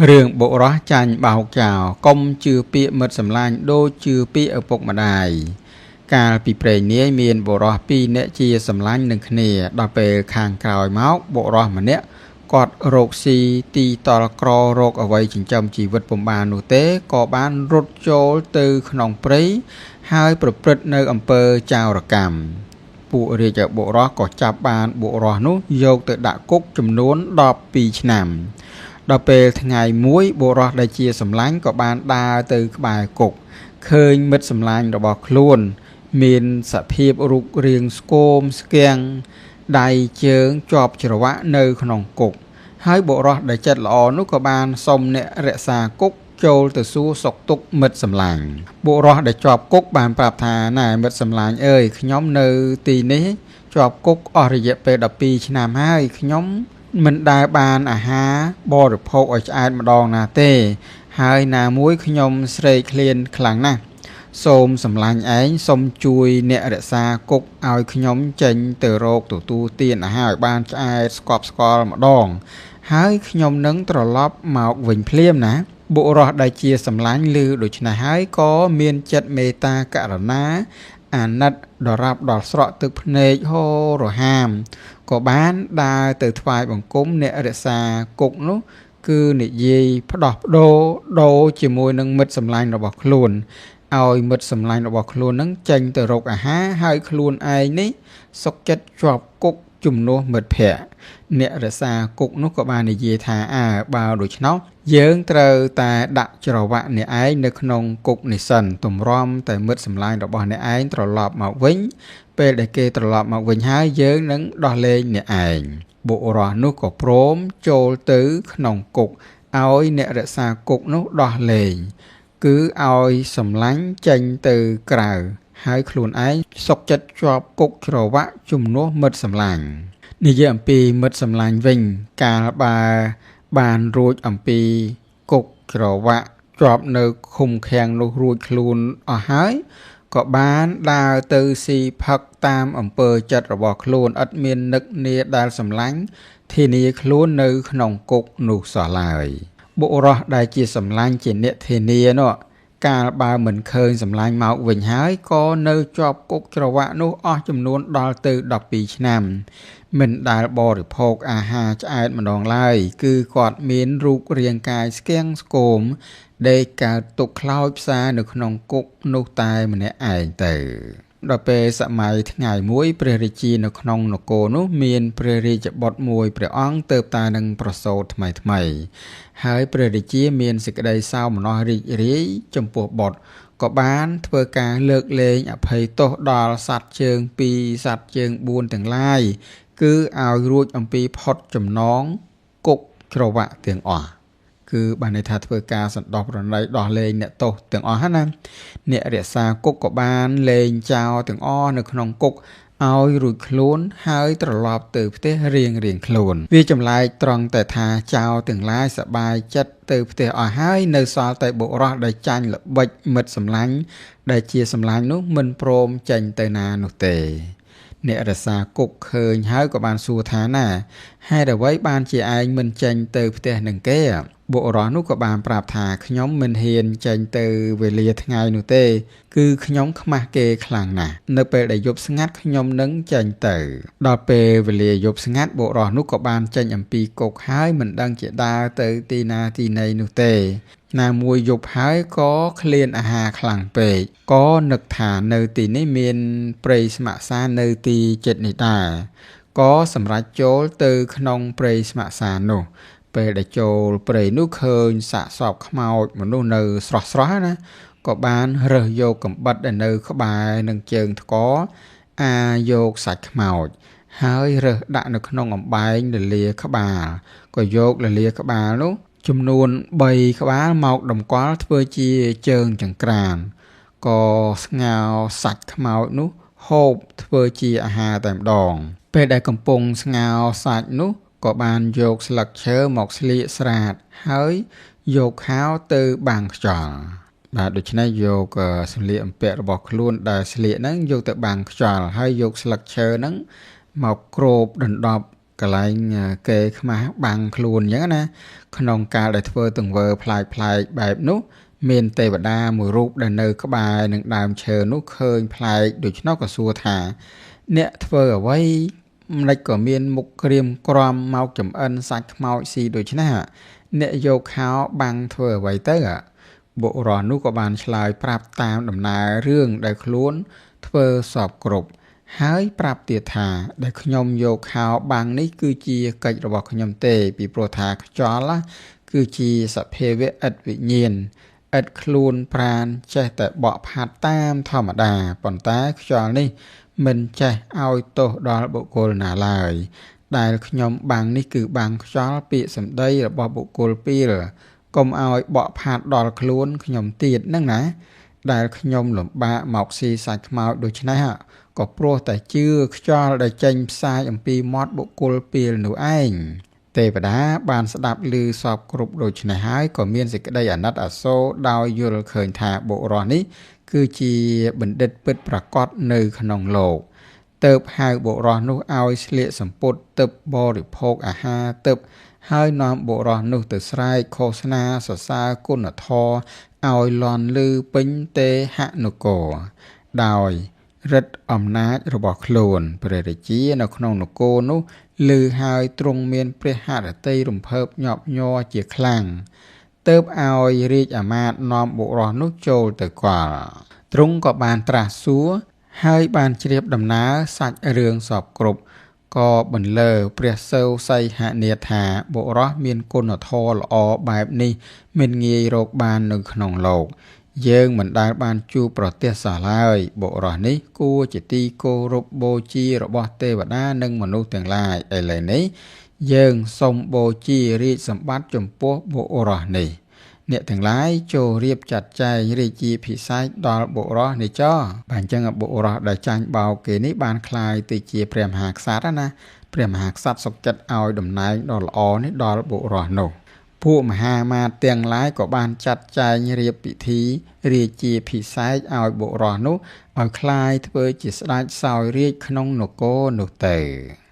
រឿងបុរសចាញ់បោកចោលកុំជឿពាក្យមិត្តសម្លាញ់ដូចជឿពាក្យឪពុកម្ដាយកាលពីព្រេងនាយមានបុរសពីរនាក់ជាសម្លាញ់នឹងគ្នាដល់ពេលខាងក្រោយមកបុរសម្នាក់គាត់រកស៊ីទីតល់ក្ររកអ្វីចិញ្ចឹមជីវិតពុំបាននោះទេក៏បានរត់ចូលទៅក្នុងព្រៃហើយប្រព្រឹត្តនៅអំពើចោរកម្មពួករាជបុរសក៏ចាប់បានបុរសនោះយកទៅដាក់គុកចំនួន12ឆ្នាំដល់ពេលថ្ងៃមួយបុរសដែលជាសម្លាញ់ក៏បានដើរទៅក្បែរគុកឃើញមិត្តសម្លាញ់របស់ខ្លួនមានសភាពរូបរាងស្គមស្គាំងដៃជើងជាប់ច្រវាក់នៅក្នុងគុកហើយបុរសដែលចិត្តល្អនោះក៏បានសុំអ្នករក្សាគុកចូលទៅសួរសុខទុក្ខមិត្តសម្លាញ់បុរសដែលជាប់គុកបានប្រាប់ថាណែមិត្តសម្លាញ់អើយខ្ញុំនៅទីនេះជាប់គុកអស់រយៈពេល12ឆ្នាំហើយខ្ញុំមិនដែលបានអាហារបរិភោគឲ្យឆ្អែតម្ដងណាទេហើយណាមួយខ្ញុំស្រេកឃ្លានខ្លាំងណាស់សូមសម្លាញ់ឯងសូមជួយអ្នករក្សាគុកឲ្យខ្ញុំចេញទៅរកទទួលទានអាហារឲ្យបានឆ្អែតស្កប់ស្កល់ម្ដងហើយខ្ញុំនឹងត្រឡប់មកវិញភ្លាមណាបុរសដែលជាសម្លាញ់ឮដូច្នេះហើយក៏មានចិត្តមេត្តាករុណាអាណិតដរាបដល់ស្រក់ទឹកភ្នែកហូររហាមក៏បានដើរទៅថ្វាយបង្គំអ្នករក្សាគុកនោះគឺនិយាយផ្ដោះផ្ដូរដូរជាមួយនឹងមិត្តសម្លាញ់របស់ខ្លួនឲ្យមិត្តសម្លាញ់របស់ខ្លួននឹងចេញទៅរកអាហារហើយខ្លួនឯងនេះសុខចិត្តជាប់គុកជំនួសមិត្តភក្តិអ្នករក្សាគុកនោះក៏បាននិយាយថាអើបើដូច្នោះយើងត្រូវតែដាក់ច្រវាក់អ្នកឯងនៅក្នុងគុកនេះសិនទម្រាំតែមិត្តសម្លាញ់របស់អ្នកឯងត្រឡប់មកវិញពេលដែលគេត្រឡប់មកវិញហើយយើងនឹងដោះលែងអ្នកឯងបុរសនោះក៏ព្រមចូលទៅក្នុងគុកឲ្យអ្នករក្សាគុកនោះដោះលែងគឺឲ្យសម្លាញ់ចេញទៅក្រៅហើយខ្លួនឯងសុខចិត្តជាប់គុកច្រវាក់ជំនួសមិត្តសម្លាញ់និយាយអំពីមិត្តសម្លាញ់វិញកាលបើបានរួចអំពីគុកច្រវាក់ជាប់នៅឃុំឃាំងនោះរួចខ្លួនអស់ហើយក៏បានដើរទៅស៊ីផឹកតាមអំពើចិត្តរបស់ខ្លួនឥតមាននឹកនាដែលសម្លាញ់ធានាខ្លួននៅក្នុងគុកនោះសោះឡើយបុរសដែលជាសម្លាញ់ជាអ្នកធានានោះកាលបើមិនឃើញសម្លាញ់មកវិញហើយក៏នៅជាប់គុកច្រវាក់នោះអស់ចំនួនដល់ទៅ12ឆ្នាំមិនដែលបរិភោគអាហារឆ្អែតម្ដងឡើយគឺគាត់មានរូបរាងកាយស្គាំងស្គមដេកកើតទុកខ្លោចផ្សានៅក្នុងគុកនោះតែម្នាក់ឯងទៅដល់ពេលសម័យថ្ងៃមួយព្រះរាជានៅក្នុងនគរនោះមានព្រះរាជបុត្រមួយព្រះអង្គទើបតែនឹងប្រសូតថ្មីៗហើយព្រះរាជាមានសេចក្តីសោមនស្សរីករាយចំពោះបុត្រក៏បានធ្វើការលើកលែងអភ័យទោសដល់សត្វជើង2សត្វជើង4ទាំងឡាយគឺឲ្យរួចអំពីផុតចំណងគុកច្រវាក់ទាំងអស់គឺបានន័យថាធ្វើការសន្តោសប្រណីដោះលែងអ្នកទោសទាំងអស់ណាអ្នករក្សាគុកក៏បានលែងចោលទាំងអស់នៅក្នុងគុកឲ្យរួចខ្លួនហើយត្រឡប់ទៅផ្ទះរៀងរៀងខ្លួនវាចម្លែកត្រង់តែថាចោលទាំងឡាយសប្បាយចិត្តទៅផ្ទះអស់ហើយនៅសល់តែបុរសដែលចាញ់ល្បិចមិត្តសម្លាញ់ដែលជាសម្លាញ់នោះមិនព្រមចេញទៅណានោះទេអ្នករក្សាគុកឃើញហើយក៏បានសួរថាណាហេតុអ្វីបានជាឯងមិនចេញទៅផ្ទះនឹងគេបុរសនោះក៏បានប្រាប់ថាខ្ញុំមិនហ៊ានចេញទៅវេលាថ្ងៃនោះទេគឺខ្ញុំខ្មាស់គេខ្លាំងណាស់នៅពេលដែលយប់ស្ងាត់ខ្ញុំនឹងចេញទៅដល់ពេលវេលាយប់ស្ងាត់បុរសនោះក៏បានចេញអំពីគុកហើយមិនដឹងជាដើរទៅទីណាទីណីនោះទេណាមួយយប់ហើយក៏ឃ្លានអាហារខ្លាំងពេកក៏នឹកថានៅទីនេះមានព្រៃស្ម័គ្រសានៅទីជិតនេះដែរក៏សម្រេចចូលទៅក្នុងព្រៃស្ម័គ្រសានោះពេលដែលចូលព្រៃនោះឃើញសាកសពខ្មោចមនុស្សនៅស្រស់ស្រស់ណាក៏បានរើសយកកំបិតដែលនៅក្បែរនឹងជើងថ្កអាយកសាច់ខ្មោចហើយរើសដាក់នៅក្នុងអំបែងលលាក្បាលក៏យកលលាក្បាលនោះចំនួន3ក្បាលមកតម្កល់ធ្វើជាជើងចង្ក្រានក៏ស្ងោរសាច់ខ្មោចនោះហូបធ្វើជាអាហារតែម្ដងពេលដែលកំពុងស្ងោរសាច់នោះក៏បានយកស្លឹកឈើមកស្លៀកស្រាតហើយយកខោទៅបាំងខ្យល់បាទដូច្នេះយកសម្លៀកបំពាក់របស់ខ្លួនដែលស្លៀកហ្នឹងយកទៅបាំងខ្យល់ហើយយកស្លឹកឈើហ្នឹងមកគ្របដណ្ដប់ កន្លែងគេខ្មាស់បាំងខ្លួនអញ្ចឹងណាក្នុងកាលដែលធ្វើទង្វើប្លែកៗបែបនោះមានទេវតាមួយរូបដែលនៅក្បែរនឹងដើមឈើនោះឃើញប្លែកដូច្នោះក៏សួរថាអ្នកធ្វើអ្វីម្ល៉េចក៏មានមុខក្រៀមក្រំមកចម្អិនសាច់ខ្មោចស៊ីដូច្នេះអ្នកយកខោបាំងធ្វើអ្វីទៅបុរសនោះក៏បានឆ្លើយប្រាប់តាមដំណើររឿងដែលខ្លួនធ្វើសពគ្រប់ហើយប្រាប់ទៀតថាដែលខ្ញុំយកខោបាំងនេះគឺជាកិច្ចរបស់ខ្ញុំទេពីព្រោះថាខ្យល់គឺជាសភាវៈឥតវិញ្ញាណឥតខ្លួនប្រាណចេះតែបក់ផាត់តាមធម្មតាប៉ុន្តែខ្យល់នេះមិនចេះឲ្យទោសដល់បុគ្គលណាឡើយដែលខ្ញុំបាំងនេះគឺបាំងខ្យល់ពាក្យសម្ដីរបស់បុគ្គលពីលកុំឲ្យបក់ផាត់ដល់ខ្លួនខ្ញុំទៀតហ្នឹងណាដែលខ្ញុំលំបាកមកស៊ីសាច់ខ្មោចដូច្នេះក៏ព្រោះតែជឿខ្យល់ដែលចេញផ្សាយអំពីមាត់បុគ្គលពីលនោះឯងទេវតាបានស្ដាប់ឮសពគ្រប់ដូច្នេះហើយក៏មានសេចក្តីអាណិតអាសូរដោយយល់ឃើញថាបុរសនេះគឺជាបណ្ឌិតពិតប្រាកដនៅក្នុងលោកទើបហៅបុរសនោះឲ្យស្លៀកសំពត់ទើបបរិភោគអាហារទើបហើយនាំបុរសនោះទៅស្រែកឃោសនាសរសើរគុណធម៌ឲ្យលន់ឮពេញទេហនគរដោយឫទ្ធិអំណាចរបស់ខ្លួនព្រះរាជានៅក្នុងនគរនោះឮហើយទ្រង់មានព្រះហឫទ័យរំភើបញាប់ញ័រជាខ្លាំងទើបឲ្យរាជអាមាត្យនាំបុរសនោះចូលទៅកល់ទ្រង់ក៏បានត្រាស់សួរហើយបានជ្រាបដំណើរសាច់រឿងសពគ្រប់ក៏បន្លឺព្រះសូវសីហនាថាបុរសមានគុណធម៌ល្អបែបនេះមិនងាយរកបាននៅក្នុងលោកយើងមិនដែលបានជួបប្រទះសោះឡើយបុរសនេះគួរជាទីគោរពបូជារបស់ទេវតានិងមនុស្សទាំងឡាយឥឡូវនេះយើងសូមបូជារាជសម្បត្តិចំពោះបុរសនេះអ្នកទាំងឡាយចូលរៀបចាត់ចែងរាជាភិសេកដល់បុរសនេះចោបាទអញ្ចឹងបុរសដែលចាញ់បោកគេនេះបានក្លាយទៅជាព្រះមហាក្សត្រណាព្រះមហាក្សត្រសុខចិត្តឲ្យតំណែងដ៏ល្អនេះដល់បុរសនោះពួកមហាមាត្រទាំងឡាយក៏បានចាត់ចែងរៀបពិធីរាជាភិសេកឲ្យបុរសនោះឲ្យក្លាយធ្វើជាស្ដេចសោយរាជក្នុងនគរនោះទៅ។